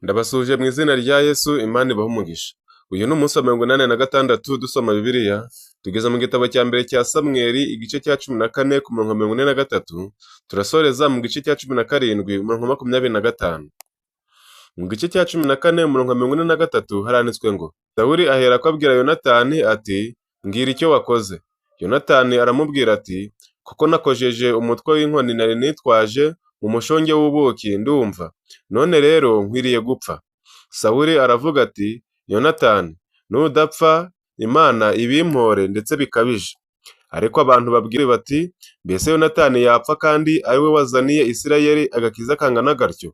Ndabasuhuje mu izina rya Yesu, Imana ibahe umugisha. Uyu ni umunsi wa 86 dusoma Bibiliya, tugeze mu gitabo cya mbere cya Samweli igice cya 14 ku murongo wa 43, turasoreza mu gice cya 17 umurongo wa 25. Mu gice cya 14 umurongo wa 43 haranditswe ngo: Sawuli aherako abwira Yonatani ati: Mbwira icyo wakoze. Yonatani aramubwira ati: Kuko nakojeje umutwe w'inkoni nari nitwaje mu mushonge w'ubuki ndumva, none rero nkwiriye gupfa. Sawuli aravuga ati: Yonatani, nudapfa Imana ibimpore ndetse bikabije. Ariko abantu babwira bati: Mbese Yonatani yapfa kandi ari we wazaniye Isirayeli agakiza kangana gatyo?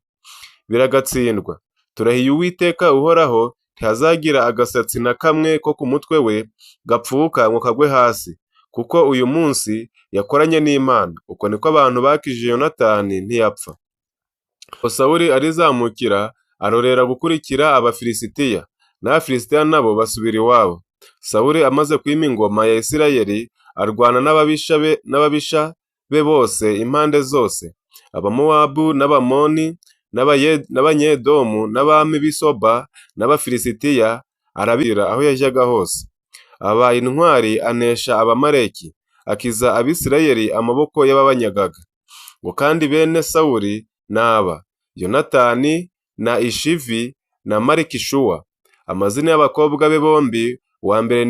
Biragatsindwa. Turahiye Uwiteka uhoraho, ntihazagira agasatsi na kamwe ko ku mutwe we gapfuka ngo kagwe hasi, kuko uyu munsi yakoranye n'Imana. Uko niko abantu bakijije Yonatani ntiyapfa. Sawuli arizamukira arorera gukurikira Abafilisitiya, n'Abafilisitiya nabo basubira iwabo. Sawuli amaze kwima ingoma ya Isirayeli, arwana n'ababisha be bose impande zose, Abamowabu n'Abamoni n'Abanyedomu n'abami b'i Soba n'Abafilisitiya, arabira aho yajyaga hose. Aba intwari anesha Abamaleki, akiza Abisirayeli amaboko y'ababanyagaga. Ngo kandi bene Sawuli ni aba: Yonatani na Ishivi na Malikishuwa. Amazina y'abakobwa be bombi, uwa mbere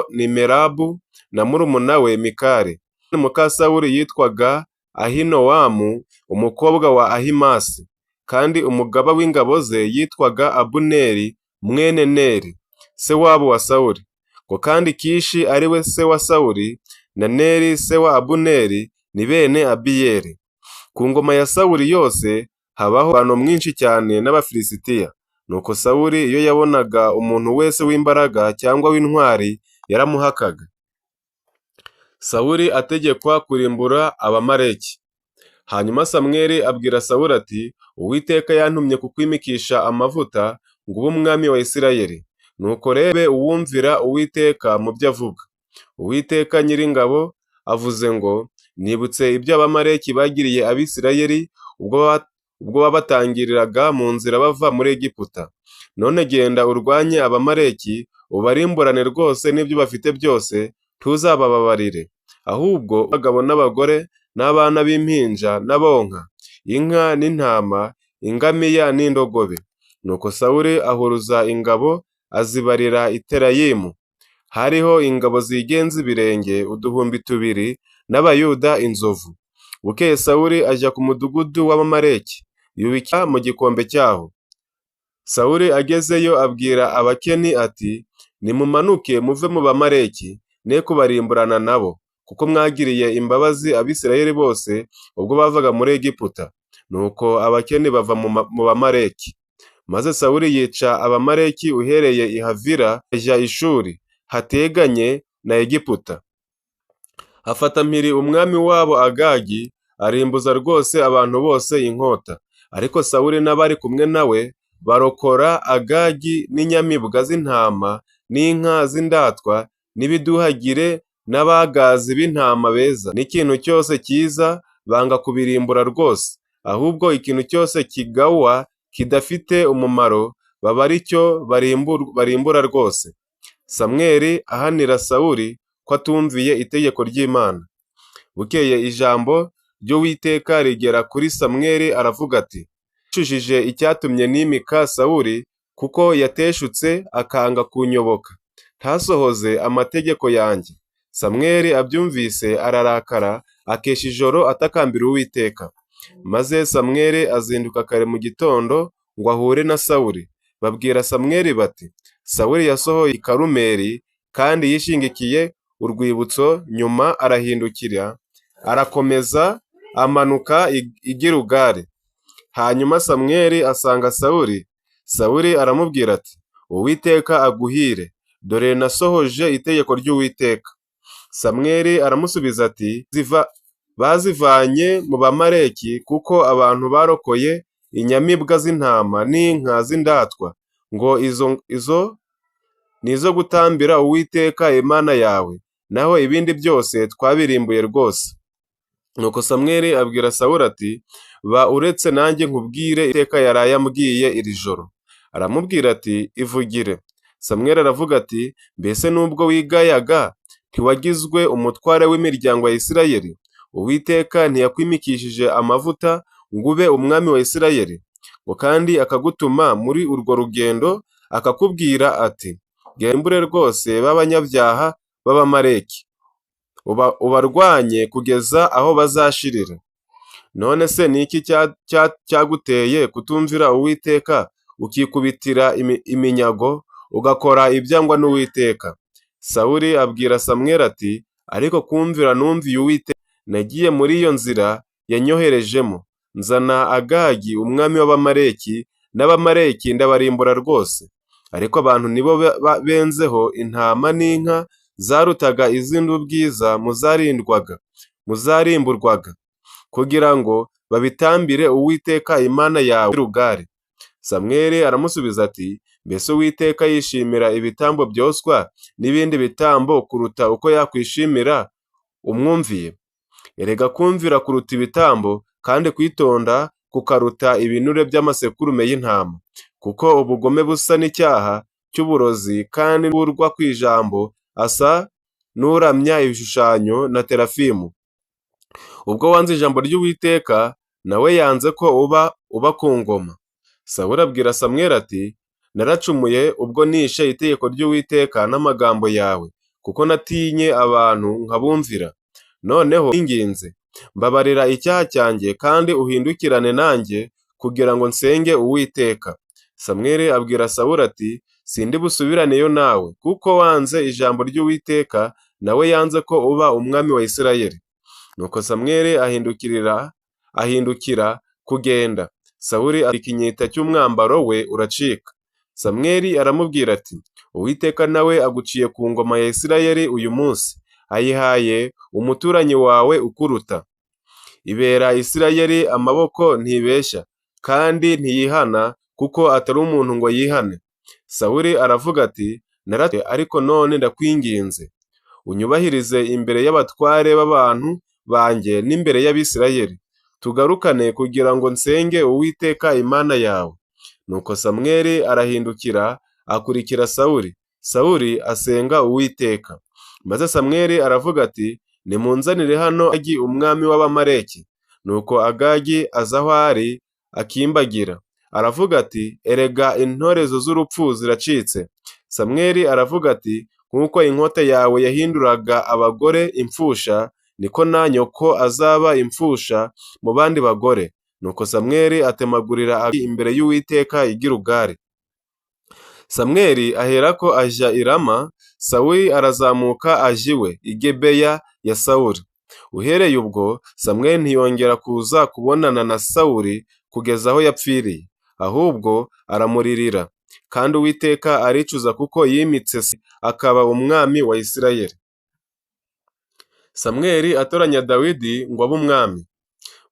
ni Merabu na murumuna we Mikali. Muka Sawuli yitwaga Ahinowamu umukobwa wa Ahimasi, kandi umugaba w'ingabo ze yitwaga Abuneri mwene Neri, se wabo wa Sawuli. Ngo kandi Kishi ari we se wa Sawuli na Neri se wa Abuneri ni bene Abiyeli. Ku ngoma ya Sawuli yose habaho umurwano mwinshi cyane n'Abafilisitiya. Nuko Sawuli iyo yabonaga umuntu wese w'imbaraga cyangwa w'intwari yaramuhakaga. Sawuli ategekwa kurimbura Abamaleki. Hanyuma Samweli abwira Sawuli ati: Uwiteka yantumye kukwimikisha amavuta ngo ube umwami wa Isirayeli. Nuko rebe uwumvira Uwiteka mu byo avuga. Uwiteka Nyiringabo avuze ngo: Nibutse ibyo Abamaleki bagiriye Abisirayeli ubwo babatangiriraga mu nzira bava muri Egiputa. None genda urwanye Abamaleki, ubarimburane rwose n'ibyo bafite byose, ntuzabababarire. Ahubwo abagabo n'abagore n'abana b'impinja n'abonka, inka n'intama, ingamiya n'indogobe. Nuko Sawuli ahuruza ingabo azibarira i Telayimu. Hariho ingabo zigenza ibirenge 2000 n'Abayuda inzovu. Bukeye Sawuli ajya ku mudugudu w'Abamaleki, yubikira mu gikombe cyaho. Sawuli agezeyo abwira Abakeni ati: Nimumanuke muve mu Bamaleki, ne kubarimburana nabo, kuko mwagiriye imbabazi Abisirayeli bose ubwo bavaga muri Egiputa. Nuko Abakeni bava mu Bamaleki. Maze Sawuli yica Abamaleki uhereye i Havila ajya i Shuri, hateganye na Egiputa. Afata mpiri umwami wabo Agagi, arimbuza rwose abantu bose inkota. Ariko Sawuli n'abari kumwe nawe barokora Agagi n'inyamibwa z'intama n'inka z'indatwa n'ibiduhagire n'abagazi b'intama beza, n'ikintu cyose cyiza banga kubirimbura rwose, ahubwo ikintu cyose kigawa kidafite umumaro baba ari cyo barimbura rwose. Samweli ahanira Sawuli ko atumviye itegeko ry'Imana. Bukeye ijambo ry'Uwiteka rigera kuri Samweli aravuga ati: Nicujije icyatumye nimika Sawuli, kuko yateshutse akanga kunyoboka, ntasohoze amategeko yanjye. Samweli abyumvise ararakara, akesha ijoro atakambira Uwiteka. Maze Samweli azinduka kare mu gitondo ngo ahure na Sawuli. Babwira Samweli bati: Sawuli yasohoye i Karumeli kandi yishingikiye urwibutso, nyuma arahindukira arakomeza amanuka i Gilugali. Hanyuma Samweli asanga Sawuli. Sawuli aramubwira ati: Uwiteka aguhire, dore nasohoje itegeko ry'Uwiteka. Samweli aramusubiza ati: Bazivanye mu Bamaleki, kuko abantu barokoye inyamibwa z'intama n'inka z'indatwa, ngo izo ni izo gutambira Uwiteka Imana yawe, naho ibindi byose twabirimbuye rwose. Nuko Samweli abwira Sawuli ati: Ba uretse nanjye nkubwire Uwiteka yaraye ambwiye iri joro. Aramubwira ati ivugire. Samweli aravuga ati mbese nubwo wigayaga ntiwagizwe umutware w'imiryango ya Isirayeli? Uwiteka ntiyakwimikishije amavuta ngo ube umwami wa Isirayeli? Ngo kandi akagutuma muri urwo rugendo akakubwira ati gembure rwose b'abanyabyaha b'Abamaleki, ubarwanye kugeza aho bazashirira. None se ni iki cyaguteye kutumvira Uwiteka, ukikubitira iminyago, ugakora ibyangwa n'Uwiteka? Sawuli abwira Samweli ati ariko kumvira numviye Uwiteka, nagiye muri iyo nzira yanyoherejemo, nzana Agagi umwami w'Abamaleki, n'Abamaleki ndabarimbura rwose. Ariko abantu nibo benzeho intama n'inka zarutaga izindi ubwiza muzarimburwaga, kugira ngo babitambire Uwiteka Imana yawe rugari. Samweli aramusubiza ati mbese Uwiteka yishimira ibitambo byoswa n'ibindi bitambo kuruta uko yakwishimira umwumviye? Erega kumvira kuruta ibitambo, kandi kwitonda kukaruta ibinure by'amasekurume y'intama. Kuko ubugome busa n'icyaha cy'uburozi, kandi urwa ku ijambo asa n'uramya ibishushanyo na terafimu. Ubwo wanze ijambo ry'Uwiteka, nawe yanze ko uba ku ngoma. Sawuli abwira Samweli ati naracumuye ubwo nishe itegeko ry'Uwiteka n'amagambo yawe, kuko natinye abantu nkabumvira. Noneho inginze, mbabarira icyaha cyanjye kandi uhindukirane nanjye kugira ngo nsenge Uwiteka. Samweli abwira Sawuli ati sindi busubiraneyo nawe, kuko wanze ijambo ry'Uwiteka, nawe yanze ko uba umwami wa Isirayeli. Nuko Samweli ahindukira kugenda. Sawuli ikinyita cy'umwambaro we uracika. Samweli aramubwira ati Uwiteka nawe aguciye ku ngoma ya Isirayeli uyu munsi, ayihaye umuturanyi wawe ukuruta. Ibera Isirayeli amaboko ntibeshya, kandi ntiyihana, kuko atari umuntu ngo yihane. Sawuli aravuga ati narate, ariko none ndakwinginze unyubahirize imbere y'abatware b'abantu banjye n'imbere y'Abisirayeli, tugarukane kugira ngo nsenge Uwiteka Imana yawe. Nuko Samweli arahindukira akurikira Sawuli. Sawuli asenga Uwiteka. Maze Samweli aravuga ati nimunzanire hano Agagi umwami w'Abamaleki. Nuko Agagi aza aho ari akimbagira, aravuga ati erega intorezo z'urupfu ziracitse. Samweli aravuga ati nk'uko inkota yawe yahinduraga abagore imfusha, niko na nyoko azaba imfusha mu bandi bagore. Nuko Samweli atemagurira Agagi imbere y'Uwiteka i Gilugali. Samweli aherako ajya i Rama, Sawuli arazamuka ajya iwe i Gibeya ya Sawuli. Uhereye ubwo Samweli ntiyongera kuza kubonana na Sawuli kugeza aho yapfiriye, ahubwo aramuririra. Kandi Uwiteka aricuza kuko yimitse akaba umwami wa Isirayeli. Samweli atoranya Dawidi ngo abe umwami.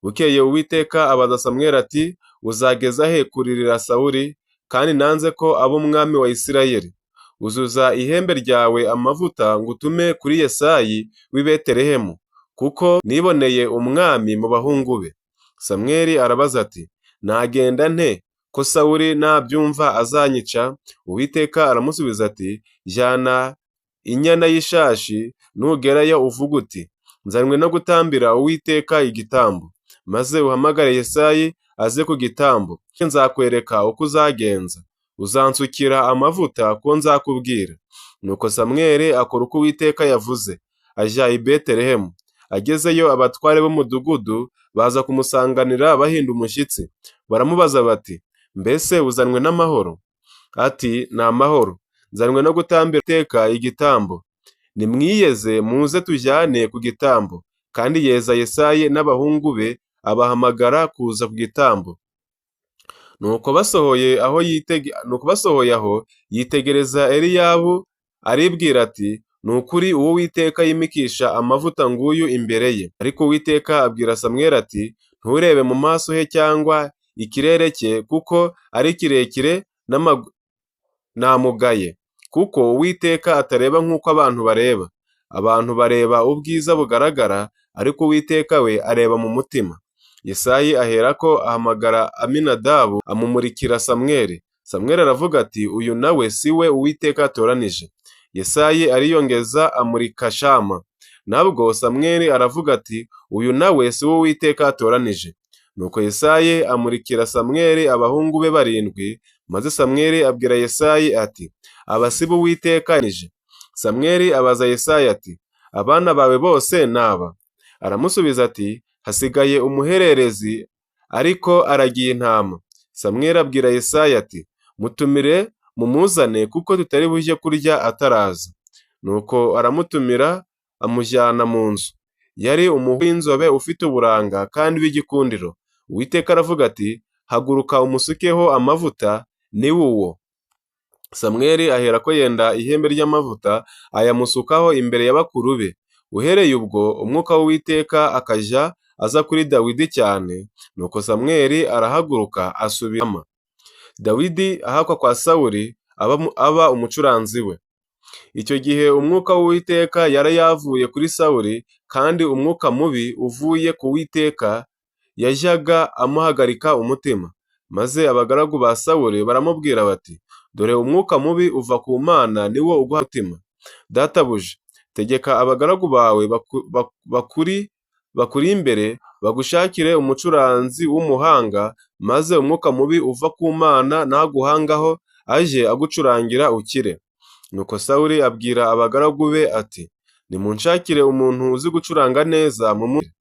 Bukeye Uwiteka abaza Samweli ati uzageza he kuririra Sawuli, kandi nanze ko aba umwami wa Isirayeli? Uzuza ihembe ryawe amavuta ngutume kuri Yesayi w'i Betelehemu, kuko niboneye umwami mu bahungu be. Samweli arabaza ati nagenda nte ko Sawuli nabyumva azanyica? Uwiteka aramusubiza ati jyana inyana y'ishashi, nugerayo uvuge uti nzanywe no gutambira Uwiteka igitambo, maze uhamagare Yesayi aze ku gitambo. Nzakwereka uko uzagenza, uzansukira amavuta ko nzakubwira. Nuko Samweli akora uko Uwiteka yavuze, ajya i Betelehemu. Agezeyo abatware b'umudugudu baza kumusanganira bahinda umushyitsi, baramubaza bati mbese uzanwe n'amahoro? Ati ni amahoro, nzanwe no gutambira Uwiteka igitambo. Nimwiyeze muze tujyane ku gitambo. Kandi yeza Yesayi n'abahungu be abahamagara kuza ku gitambo. Nuko basohoye aho yitegereza Eliyabu aribwira ati ni ukuri uwo Uwiteka yimikisha amavuta nguyu imbere ye. Ariko Uwiteka abwira Samweli ati nturebe mu maso he cyangwa ikirere cye, kuko ari kirekire namugaye. Kuko Uwiteka atareba nk'uko abantu bareba. Abantu bareba ubwiza bugaragara, ariko Uwiteka we areba mu mutima. Yesayi aherako ahamagara Aminadabu amumurikira Samweli. Samweli aravuga ati uyu nawe si we Uwiteka atoranije. Yesayi ariyongeza amurika Shama. Nabwo Samweli aravuga ati uyu nawe si we Uwiteka atoranije. Nuko Yesayi amurikira Samweli abahungu be barindwi, maze Samweli abwira Yesayi ati aba si bo Uwiteka atoranije. Samweli abaza Yesayi ati abana bawe bose ni aba? Aramusubiza ati hasigaye umuhererezi ariko aragiye intama. Samweli abwira Yesayi ati mutumire mumuzane kuko tutari bujye kurya ataraza. Nuko aramutumira amujyana mu nzu. Yari umuhungu w'inzobe ufite uburanga kandi w'igikundiro. Uwiteka aravuga ati haguruka umusukeho amavuta ni uwo. Samweli aherako yenda ihembe ry'amavuta ayamusukaho imbere ya bakuru be. Uhereye ubwo umwuka w'Uwiteka akajya aza kuri Dawidi cyane. Nuko Samweli arahaguruka asubira i Rama. Dawidi ahakwa kwa Sawuli aba umucuranzi we. Icyo gihe umwuka w'Uwiteka yari yavuye kuri Sawuli, kandi umwuka mubi uvuye ku Uwiteka yajyaga amuhagarika umutima. Maze abagaragu ba Sawuli baramubwira bati dore umwuka mubi uva ku Mana ni wo uguha umutima. Databuja, tegeka abagaragu bawe bakuri imbere bagushakire umucuranzi w'umuhanga, maze umwuka mubi uva ku Mana naguhangaho ajye agucurangira ukire. Nuko Sawuli abwira abagaragu be ati nimunshakire umuntu uzi gucuranga neza mumuzanire.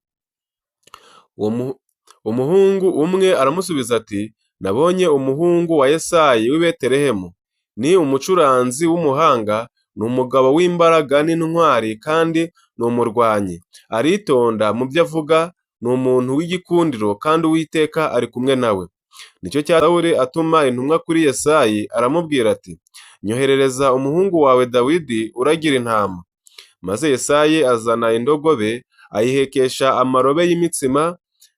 Umuhungu umwe aramusubiza ati nabonye umuhungu wa Yesayi w'i Betelehemu, ni umucuranzi w'umuhanga, ni umugabo w'imbaraga n'intwari kandi ni umurwanyi, aritonda mu byo avuga, ni umuntu w'igikundiro kandi Uwiteka ari kumwe nawe. Nicyo cya Sawuli atuma intumwa kuri Yesayi aramubwira ati nyoherereza umuhungu wawe Dawidi uragira intama. Maze Yesayi azana indogobe ayihekesha amarobe y'imitsima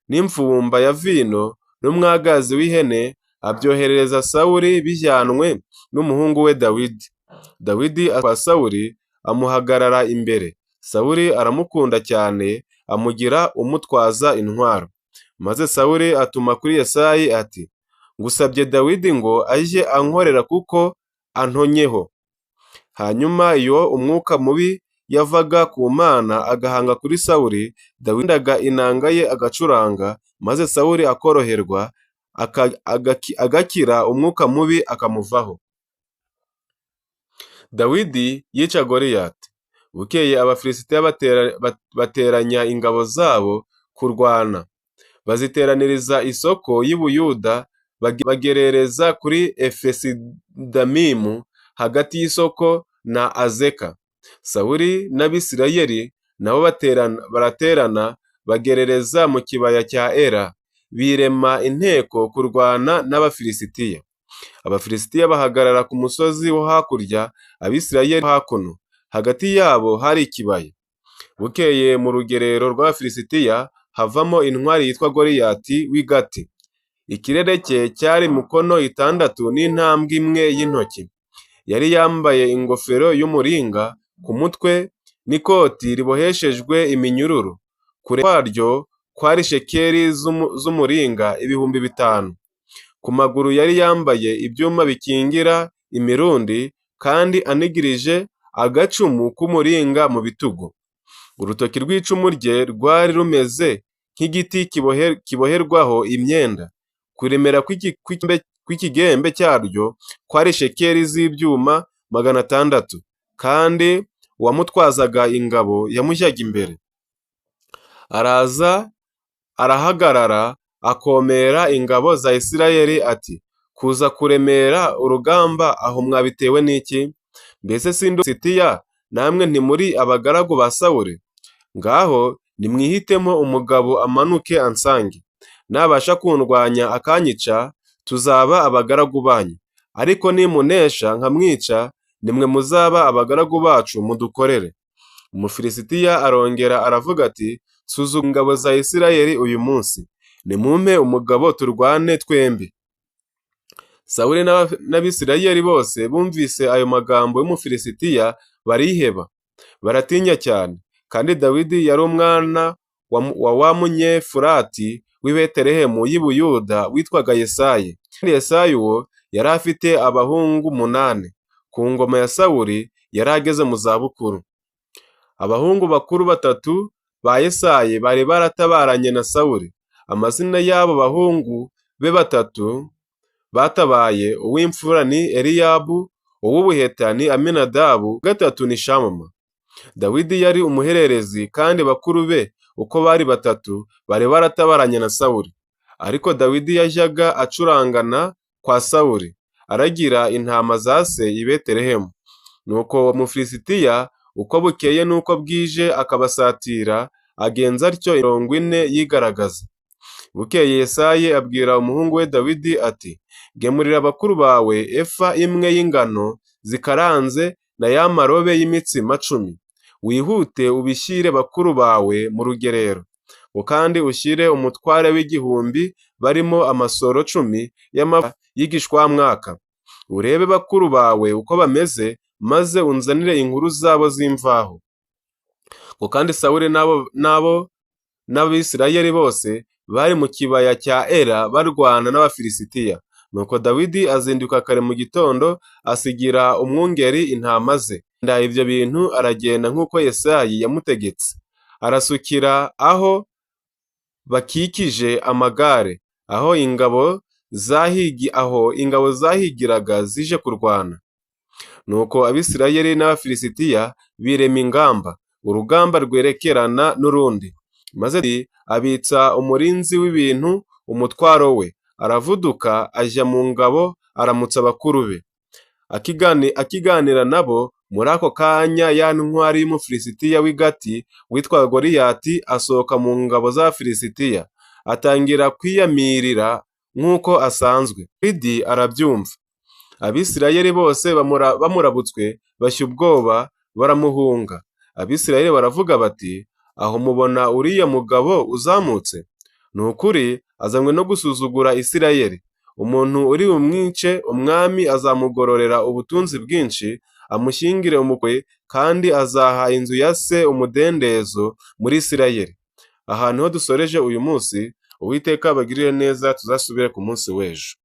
n'imvumba ya vino n'umwagazi w'ihene, abyoherereza Sawuli bijyanwe n'umuhungu we Dawidi. Dawidi kwa Sawuli amuhagarara imbere. Sawuli aramukunda cyane amugira umutwaza intwaro. Maze Sawuli atuma kuri Yesayi ati ngusabye Dawidi ngo ajye ankorera kuko antonyeho. Hanyuma iyo umwuka mubi yavaga ku Mana agahanga kuri Sawuli, Dawidi yendaga inanga ye agacuranga, maze Sawuli akoroherwa agakira umwuka mubi akamuvaho. Dawidi yica Goliyati. Bukeye Abafilisitiya bateranya ingabo zabo kurwana, baziteraniriza isoko y'i Buyuda, bagerereza kuri Efesidamimu hagati y'isoko na Azeka. Sawuli n'Abisirayeli nabo baraterana bagerereza mu kibaya cya Ela, birema inteko kurwana n'Abafilisitiya. Abafilisitiya bahagarara ku musozi wo hakurya, Abisirayeli hakuno, hagati yabo hari ikibaya. Bukeye mu rugerero rw'Abafilisitiya havamo intwari yitwa Goliyati w'i Gati. Ikirere cye cyari mikono 6 n'intambwe imwe y'intoki. Yari yambaye ingofero y'umuringa ku mutwe n'ikoti riboheshejwe iminyururu. Kure kwaryo kwari shekeli z'umuringa 5000. Ku maguru yari yambaye ibyuma bikingira imirundi kandi anigirije agacumu k'umuringa mu bitugu. Urutoki rw'icumu rye rwari rumeze nk'igiti kiboherwaho imyenda. Kuremera kw'ikigembe cyaryo kwari shekeli z'ibyuma 600, kandi uwamutwazaga ingabo yamujyaga imbere. Araza arahagarara akomera ingabo za Isirayeli ati kuza kuremera urugamba aho mwabitewe n'iki? Mbese si ndi Umufilisitiya namwe ntimuri abagaragu ba Sawuli? Ngaho nimwihitemo umugabo amanuke ansange. Nabasha kundwanya akanyica, tuzaba abagaragu banyu. Ariko nimunesha nkamwica, nimwe muzaba abagaragu bacu mudukorere. Umufilisitiya arongera aravuga ati suzuma ingabo za Isirayeli uyu munsi, nimumpe umugabo turwane twembi. Sawuli n'Abisirayeli bose bumvise ayo magambo y'Umufilisitiya bariheba, baratinya cyane. Kandi Dawidi yari umwana wa Munyefurati w'i Betelehemu y'i Buyuda witwaga Yesayi. Kandi Yesayi uwo Yari afite abahungu 8. Ku ngoma ya Sawuli yari ageze mu zabukuru. Abahungu bakuru 3 ba Yesayi bari baratabaranye na Sawuli. Amazina y'abo bahungu be 3 batabaye, uw'imfura ni Eliyabu, uw'ubuheta ni Aminadabu, gatatu ni Shamma. Dawidi yari umuhererezi kandi bakuru be uko bari 3 bari baratabaranye na Sawuli. Ariko Dawidi yajyaga acurangana kwa Sawuli, aragira intama za se i Betelehemu. Nuko uwo Mufilisitiya uko bukeye n'uko bwije akabasatira, agenza atyo 40 yigaragaza. Bukeye Yesayi abwira umuhungu we Dawidi ati: "Gemurira bakuru bawe efa imwe y'ingano zikaranze na ya marobe y'imitsima 10. Wihute ubishyire bakuru bawe mu rugerero. Ngo kandi ushyire umutware w'igihumbi barimo amasoro 10 y'amavuta y'igishwamwaka. Urebe bakuru bawe uko bameze, maze unzanire inkuru zabo z'imvaho." Ngo kandi Sawuli n'abo n'Abisirayeli bose bari mu kibaya cya Ela barwana n'Abafilisitiya. Nuko Dawidi azinduka kare mu gitondo, asigira umwungeri intama ze. Nda ibyo bintu aragenda nk'uko Yesayi yamutegetse. Arasukira aho bakikije amagare, aho ingabo zahigiraga zije kurwana. Nuko Abisirayeli n'Abafilisitiya birema ingamba, urugamba rwerekerana n'urundi. Maze abitsa umurinzi w'ibintu umutwaro we, aravuduka ajya mu ngabo aramutsa bakuru be. Akiganira nabo muri ako kanya ya ntwari y'Umufilisitiya w'i Gati witwaga Goliyati asohoka mu ngabo z'Abafilisitiya, atangira kwiyamirira nk'uko asanzwe. Dawidi arabyumva. Abisirayeli bose bamurabutswe bashya ubwoba baramuhunga. Abisirayeli baravuga bati: "Aho mubona uriya mugabo uzamutse? Ni ukuri azanywe no gusuzugura Isirayeli. Umuntu uri bumwice umwami azamugororera ubutunzi bwinshi, amushyingire umukwe, kandi azaha inzu ya se umudendezo muri Isirayeli." Aha niho dusoreje uyu munsi. Uwiteka abagirire neza, tuzasubire ku munsi w'ejo.